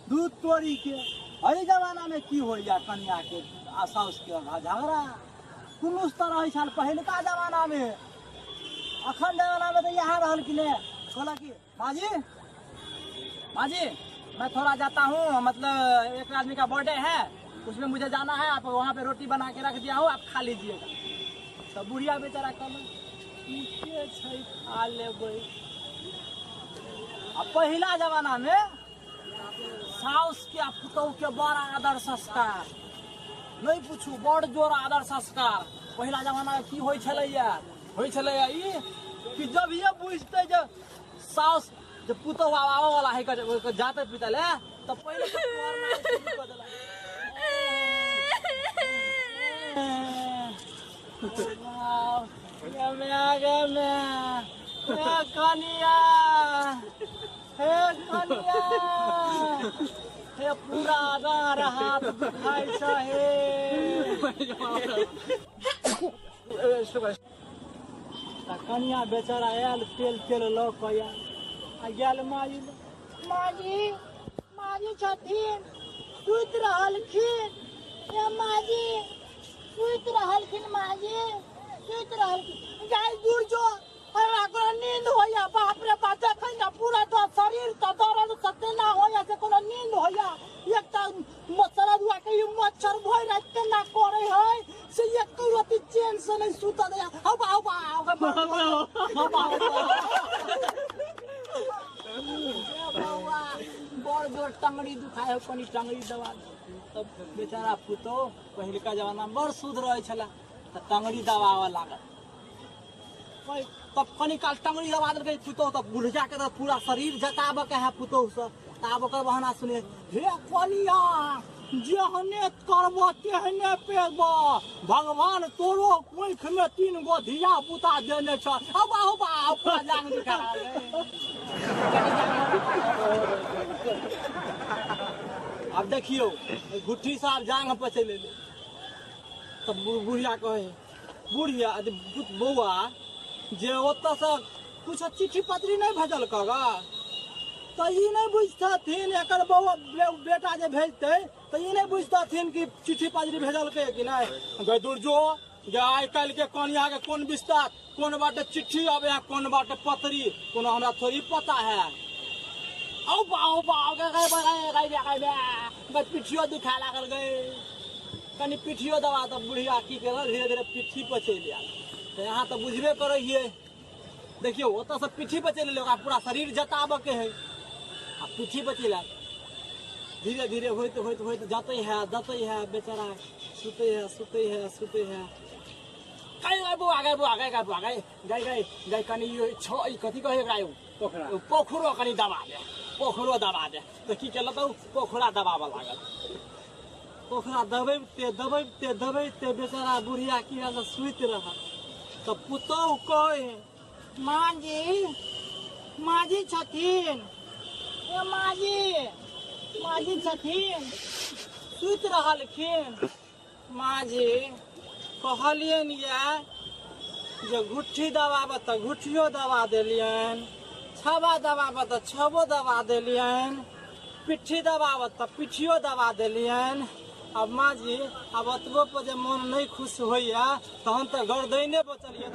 दूध तोरी के एहि जमाना में की होइया कनिया के आ साउस के झगड़ा कुनूस तऽ रहै छल पहिलका जमाना में। अखन जमाना में तऽ इएह रहल कि ने, कहलक कि माँ जी माँ जी मैं थोड़ा जाता हूँ, मतलब एक आदमी का बर्थडे है उसमें मुझे जाना है, आप वहाँ पे रोटी बना के रख दिया हूँ, आप खा लीजिएगा। तो बुढ़िया बेचारा कहलक ठीके छै खा लेबै। आ पहिला जमाना में साउस के आ पुतहु के बड़ आदर संस्कार, नहीं पूछू बड़ जोर आदर संस्कार। पहिला जमाना में की होइ छलैया, होइ छलैया ई कि जब ये बुझते जे साउस जे पुतहु आब आबऽ वाला है जाते पिता ले, तऽ पहिले तऽ पढ़नाइ शुरू कऽ देलक। गे माय गे माय, हे कनिया, हे कनिया, हे पूरा डाँर हाथ दुखाइ छ हे। तऽ कनिया बेचारा आयल तेल तेल लऽ कऽ आयल आ गेल माई लग। माजी, माजी छथिन, सुति रहलखिन। हे माजी, सुति रहलखिन माजी, सुति रहलखिन। जाय दूर जो, हमरा कोनो नींद होइया, बाप रे बाप, देखै ने पूरा तऽ शरीर तऽ दर्द से तेना होइया से कोनो नींद होइया। एक तऽ शरदुआ के ई मच्छर भरि राति तेना करै है से एक रति चैन से नहि सुतऽ दैया। हौ बा, हौ बा, हौ बा, हौ बा, हौ बा। बौआ, बड़ जोर टंगड़ी दुखाय हो, कनि टंगड़ी दबा दे। तब बेचारा पुतोह पहिलका जमाना में बड़ शुद्ध रहै छलै तऽ टंगड़ी दबाबऽ लागल। तब कनि काल टंगड़ी दबा देलकै पुतोह, तऽ बुढ़िया के तऽ पूरा शरीर जताबऽ के है पुतोह से। तऽ आब ओकर बहाना सुने, हे कनिया जेहने करबऽ तेहने पेबऽ, भगवान तोरो कोख में 3 गो धिया पुता देने छ। अब आहो बा, पूरा जान दिखा। आब देखियौ घुट्ठी साहब जांघ पर चलि एलै। तब बुढ़िया कहै, बुढ़िया अरे बौआ जे ओतऽसँ कुछ चिट्ठी पत्री नहि भेजलकऽ गा, तऽ ई नहि बुझतथिन एकर बौआ बेटा जे भेजतै तऽ ई नहि बुझतथिन कि चिट्ठी पत्री भेजलकै कि नहि। गै दुर्जो, जे आइ काल्हि के कनिया के कोन विस्तार, कोन बाटे चिट्ठी आबै है कोन बाटे पत्री, कोनो हमरा थोड़ी पता है। औ बा, औ बा, गै, गै, गै, गै, गै, गै, गै, गै, पिठियो दुखाय लागल गै, कनि पिठियो दबा। तऽ बुढ़िया की केलक, धीरे धीरे पिट्ठी पर चलि आयल। तऽ अहाँ तऽ बुझबे करै हियै, देखियौ ओतऽसँ पिट्ठी पर चलि एलै, ओकरा पूरा शरीर जताबऽ के है, आ पिट्ठी पर चलि आयल। धीरे धीरे होइत होइत होइत जतै है, जतै है, बेचारा सुतै है, सुतै है, सुतै है। गै, गै, बौआ, गै, बौआ, गै, गै, बौआ, गै, गै, गै, गै, कनि ई छ, ई कथी कहै एकरा यौ? पोखरा। ओ पोखरो कनि दबा दे, पोखरो दबा दे। तऽ की केलक, तऽ ओ पोखरा दबाबऽ लागल। पोखरा दबैबते दबैबते दबैबते बेचारा बुढ़िया की हाल सुति रहल। तऽ पुतोहु कहै, माँ जी, माँ जी छथिन, ए माँ जी, माँ जी छथिन, सुति रहलखिन। माँ जी कहलियनि यऽ जे घुट्ठी दबाबऽ तऽ घुट्ठियो दबा देलियनि, छबा दबाबऽ तऽ छबो दबा देलियनि, पिट्ठी दबाबऽ तऽ पिट्ठियो दबा देलियनि। आब माँ जी आब ओतबो पर जे मोन नहि खुश होइया तहन तऽ गर्दने बचल यऽ।